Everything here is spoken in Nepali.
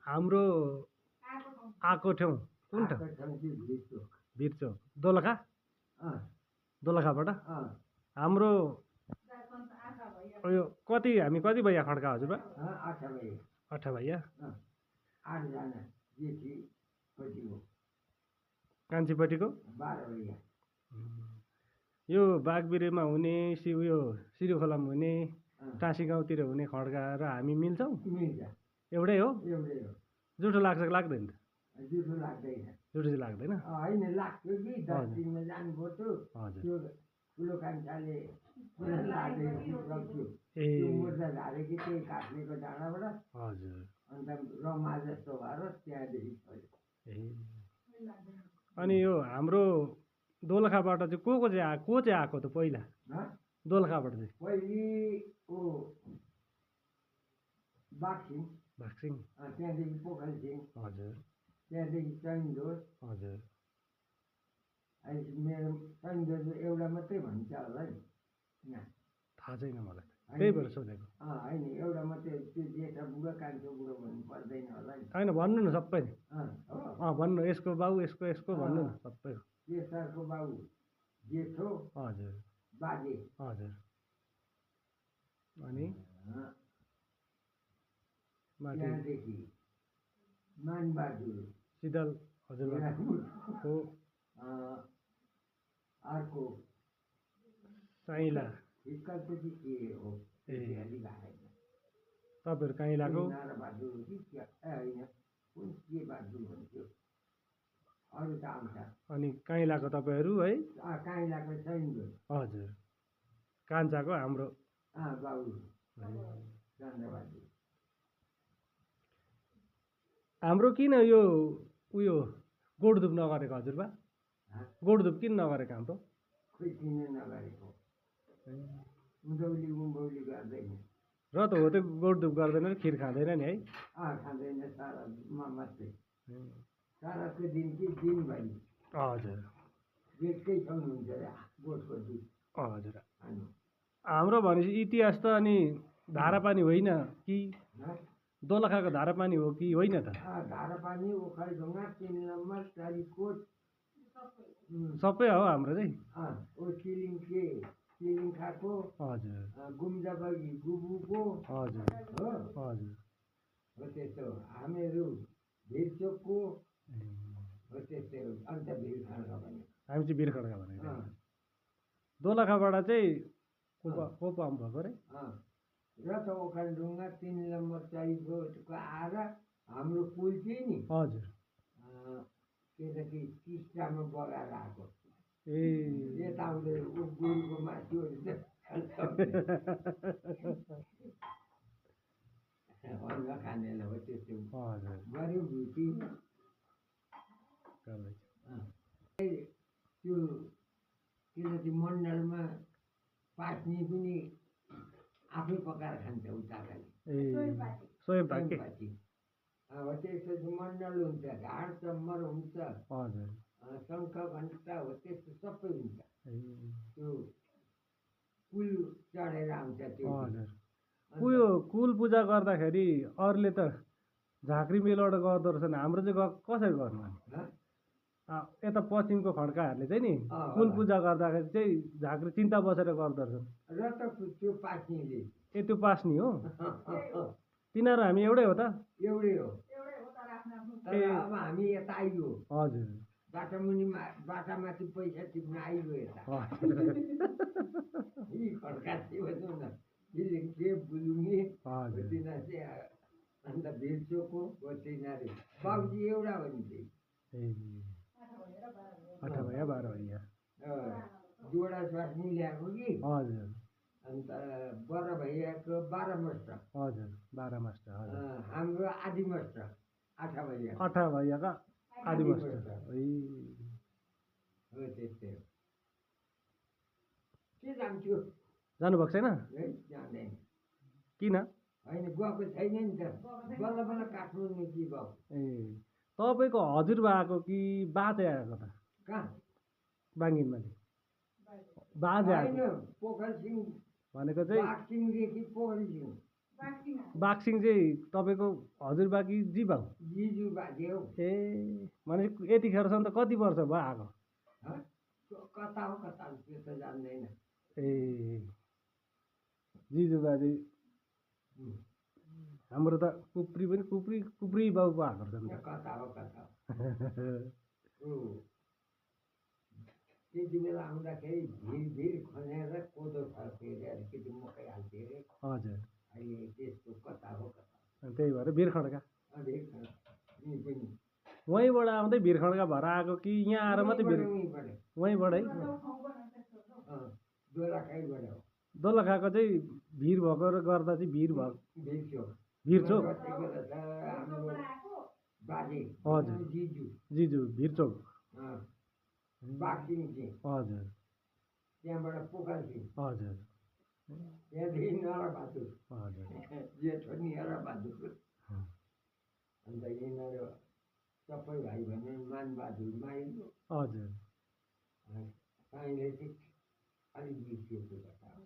हाम्रो आएको ठाउँ कुन ठाउँ? भिरचोक दोलखा दोलखाबाट हाम्रो यो हामी कति भैया खड्का हजुरबा? 8 भैया। कान्छीपट्टिको 12 भैया। यो बागबिरेमा हुने उयो सिरुखोलामा हुने टाँसी गाउँतिर हुने खड्का र हामी मिल्छौँ? एउटै हो? जुठो लाग्छ कि लाग्दैन त? जुठो लाग्दैन। जुठो चाहिँ लाग्दैन? होइन, लाग्थ्यो कि 10 दिनमा जानुपर्थ्यो। त्यो ठुलो कान्छाले लाग्थ्यो। त्यो मुर्दा झारेकी त्यही काट्नेको डाँडाबाट। हजुर। अन्त रमा जस्तो भएर त्यहाँदेखि छोड्यो। अनि यो हाम्रो दोलखाबाट चाहिँ को चाहिँ आएको त पहिला? दोलखाबाट चाहिँ पहिले बाघसिंह। त्यहाँदेखि पोखल सिंह। हजुर। त्यहाँदेखि चैनदोस। हजुर। अहिले मेरो चैनदोस एउटा मात्रै भन्छ होला नि। थाहा छैन मलाई, त्यही भएर सोधेको। होइन, एउटा मात्रै, त्यो जेठा बुढो कान्छो बुढो भन्नु पर्दैन होला नि। होइन, भन्नु न सबै। भन्नु, यसको बाउ यसको भन्नु न सबै। सरको बाउ जेठो। हजुर। बाजे। हजुर। अनि त्यहाँदेखि मानबहादुर सिदल हजुरको अर्को काइला हिक्कलपछि के हो? तपाईँहरू काइलाको नाराबहादुर हो कि होइन, कुन के बहादुर भन्थ्यो, अरू त आउँछ। अनि काइलाको तपाईँहरू है? काइलाको सैन्य। हजुर। कान्छाको हाम्रो बाउ चन्द्रबहादुर। हाम्रो किन यो उयो गोडधुप नगरेको हजुरबा? गोडधुप किन नगरेको हाम्रो? खोइ किन नगरेको? उँधौली गर्दैन। र त हो, त्यो गोडधुप गर्दैन, खिर खाँदैन नि है? खाँदैन, सारामा मात्रै। साराको दिन कि दिनभरि। हजुर। गेटकै खाउनुहुन्छ गोठको दुध। हजुर। हाम्रो भनेपछि इतिहास त अनि धारापानी होइन कि? दोलखाको धारापानी हो कि होइन त? धारापानी, ओखलढुङ्गा, 3 नम्बर, चारिकोट सबै हो हाम्रो चाहिँ। किलिङ खाएको। हजुर। गुम्जाबगी गुबुको। हजुर। हो त्यस्तो। हामीहरू भिरचोकको हो त्यस्तै हो। अन्त भिरखड्का भने हामी चाहिँ भिरखड्का भनेको। दोलखाबाट चाहिँ को पाउनु भएको रे? र त ओखलढुङ्गा 3 नम्बर चारिकोटको आएर हाम्रो पुल चाहिँ नि। हजुर। त्यसपछि टिस्टामा बगाएर आएको। यता आउँदै गोरुको मासुहरू हलुवा खानेलाई हो त्यस्तो गऱ्यो भुटी। त्यो त्यसपछि मण्डलमा पास्ने पनि आफै पकाएर खान्छ उताकाले। स्वयंपाकी। अब त्यसपछि मण्डल हुन्छ, घाड चम्मर हुन्छ, शङ्ख घन्टा हो, त्यस्तो सबै हुन्छ। त्यो कुल चढेर आउँछ त्यो। उयो कुल पूजा गर्दाखेरि अरूले त झाँक्री मेलबाट गर्दो रहेछन्, हाम्रो चाहिँ कसरी गर्नु? यता पश्चिमको खड्काहरूले चाहिँ नि कुल पूजा गर्दाखेरि चाहिँ झाँक्री चिन्ता बसेर गर्दो रहेछन्। र त त्यो पास्नेले त्यो पास्ने हो? तिनीहरू हामी एउटै हो त? एउटै हो। अब हामी यता आइयो। हजुर। बाटामाथि पैसा टिप्न आइयो यता। खड्का भनौँ न, बुलुङ्गे तिनीहरू चाहिँ। अन्त भिरचोकको हो तिनीहरू। बाबुजी एउटा हो नि त्यही। 8 भैया 12 भैया। जोडा स्वास्नी ल्याएको कि। हजुर। अन्त बडा भैयाको 12 मस्ट। हजुर, 12 मस्ट। हाम्रो आधी मस्ट 8 भैया। 8 भैयाका आधी मस्ट। हो त्यस्तै हो। के जान्थ्यो? जानुभएको छैन? जाँदैन। किन? होइन, गएको छैन नि त। बल्ल बल्ल काठमाडौँ कि गएको। तपाईँको हजुरबाको कि बाजे आएको त? कहाँ? बाङ्गिनमा बाजे आएको। पोखल सिंह भनेको चाहिँ सिंहदेखि पोखल सिंह बाक्सिङ चाहिँ तपाईँको हजुरबा कि जीबा हो? जिजु बाजे हौ। ए भनेपछि यतिखेरसम्म त कति वर्ष भयो आएको? कता हो कता त्यो त जान्दैन। ए जिजु बाजे हाम्रो त कुप्री पनि कुप्री बाबु आएको छ नि त। कता हो कता हो। त्यति बेला आउँदाखेरि भिर खनेर कोदो फल्थ्यो अरे, अलिकति मकै हाल्थ्यो अरे। हजुर। अहिले त्यसको कता हो कता। त्यही भएर भिरखँडका पनि वहीँबाट आउँदै भिरखँडका भएर आएको कि यहाँ आएर मात्रै वहीँबाट है? दोलखाइबाट हो। दोलखाको चाहिँ भिर भएको गर्दा चाहिँ भिर भएको भिरचोक। बाजे हजुर जिजु भिरचोक। बाक्सिङ थिएँ। हजुर। त्यहाँबाट पोखरा थिएँ। हजुर। त्यहाँदेखि नरबहादुर। हजुर। जेठो नरबहादुर। अन्त यिनीहरू सबै भाइ भने मानबहादुर माइलो। हजुर। साईले चाहिँ अलिक बिर्सिएको कथा हो।